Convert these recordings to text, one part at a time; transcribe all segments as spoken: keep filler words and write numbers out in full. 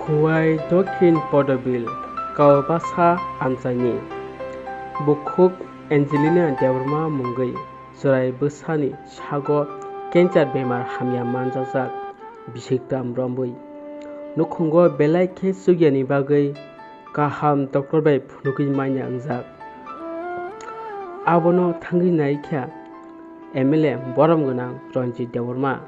Kuwai Dokhin Podobil Kaubasa amchaini bukhuk Angelina Debbarma mungwi chwrai bwsani sago cancer bemar hamya manjakjak bisiktam romwi nukhungo belai khe chukyani bagwi kaham doctor bai phunugwi manya wngjak. Abono thangwi naikha M L A borom gwnang Ranjit Debbarma.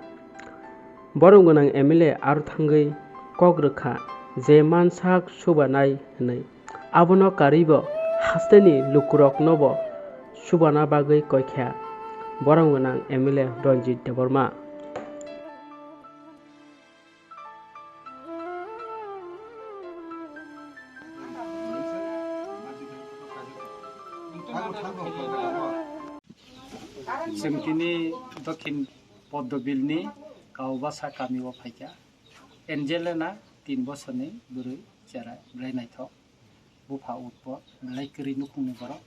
Borom gwnang M L A aro thangwi kok rwkha je mansak subanai hwnwi. Abono karwibo hasteni lukuroknobo subana bagwi koikha borom gwnang M L A Ranjit Debbarma. Chwng tini Dokhin Podobilni Kaubasa kamio phaikha. Angelina tin bosorni bwrwi, chera belai naithok, bupha utpot, belai kwrwi nukhungni borok.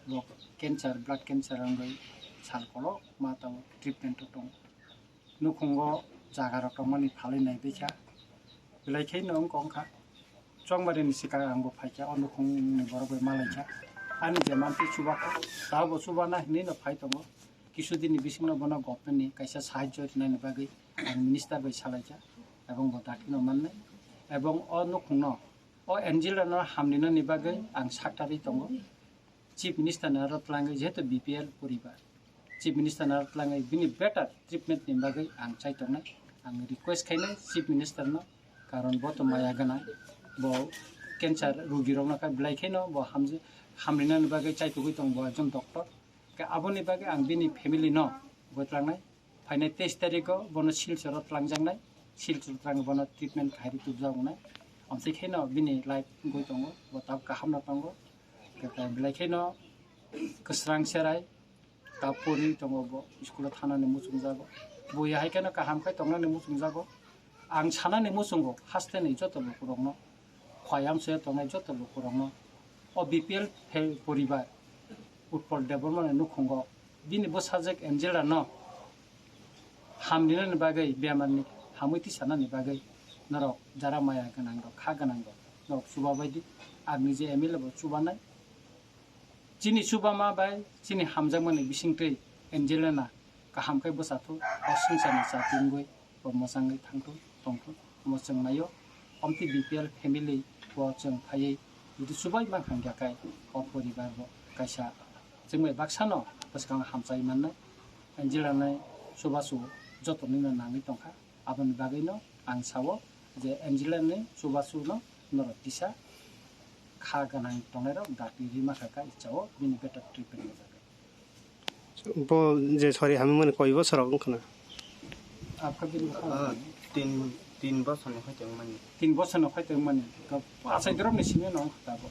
Bo cancer, blood cancer wngwi sal kolokma tabuk treatment o tongo. Nukhungo jaga rok tongmani phalwi naibaikha. Belai kheno wngkha wngkha. Chongmari ni swkang ang bo phaikha, o nukhung ni borok bai malaikha. Ani je manti chubakha, tabo chubana hinwi no phai tongo. Kisu din ni bisingno bono government ni kaisa sahajjo rinani bagwi ang minister bai salaikha, ebong bo dakti no mannai. Ebong o nukhung no, o Angel no hamni nani bagwi ang saktarwi tongo. Chief Minister ni aro twlangwi, jehetu B P L poribar, Chief Minister ni aro twlangwi bini better treatment ni bagwi ang chai tongnai. Ang request khainai Chief Minister no, karon bo to maya gwnang, bo cancer rugi rok no kha belai kheno bo hamji-, hamrinani bagwi chaitugwi tong bo ekjon doctor. Khe aboni bagwi ang bini family no bo twlangnai. Phainai teis tarikh o bono Silchar o twlangjaknai, Silchar o twlangwi bono treatment khairi tubjak wngnai. Amtwi kheno bini life wngwi tongo, bo tab kaham no tongo. Khe belai kheno kwsrang serai tab pori tongo, bo school o thanani muchungjago. Bo ya hai kheno kaham khai tongnani muchungjago. Ang sanani muchungo hasteni joto lukurokno, khwai amchoi tongnai joto lukurokno, o B P L phe-, poribar Utpal Debbarmani nukhungo bini bwsajwk Angela no hamrinani bagwi, bemarni hamwi tisanani bagwi norok jara maya gwnang rok, kha gwnang rok, norok chubabaidi. Ang nije M L A bo chubanai. Chini chubama bai chini hamjakmani bisingtwi Angelina kaham khe bwchathuk, o swngcharni chati wngwi bo mwchangwi thangthuk tongthuk, omo chwng naio. Omtwi B P L family bo chwng phaiwi jodi chubai mankha hwnkhe o poribar bo kaisa chwng bai baksano bwskango hamchai mannai. Angelina ni chubachu joto nini nangwi tongkha. Aboni bagwino ang sao je Angelina ni chubachuno norok kisa kha gwnang tongnairok dakti rima kha kha ichao bini better treatment rwjak. Bo je sori hamimani koi bosor rok wngkha na? Apha bini bosor Ah, tin, tin bosor ni khaitong mani. Tin bosor no khaitong mani. To achai drop ni simi no wngkha bo.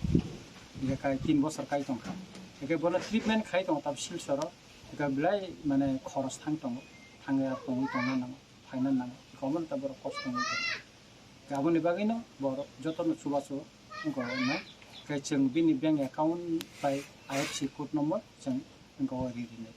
Iyakai tin bosor kai tongkha. Iyakai bono treatment khai tong tab Silchar o. Iyakai belai mane khoros thang tongo. Thangwi ar tongwi tongna nango. Phaina nango. Iko omono ta borok kosto wngwi tongo. Aboni bagwino borok jotono chubachu wngkha hwnwi khe chwng bini bank account bai I F S C code number chwng wngkha o ri rinai.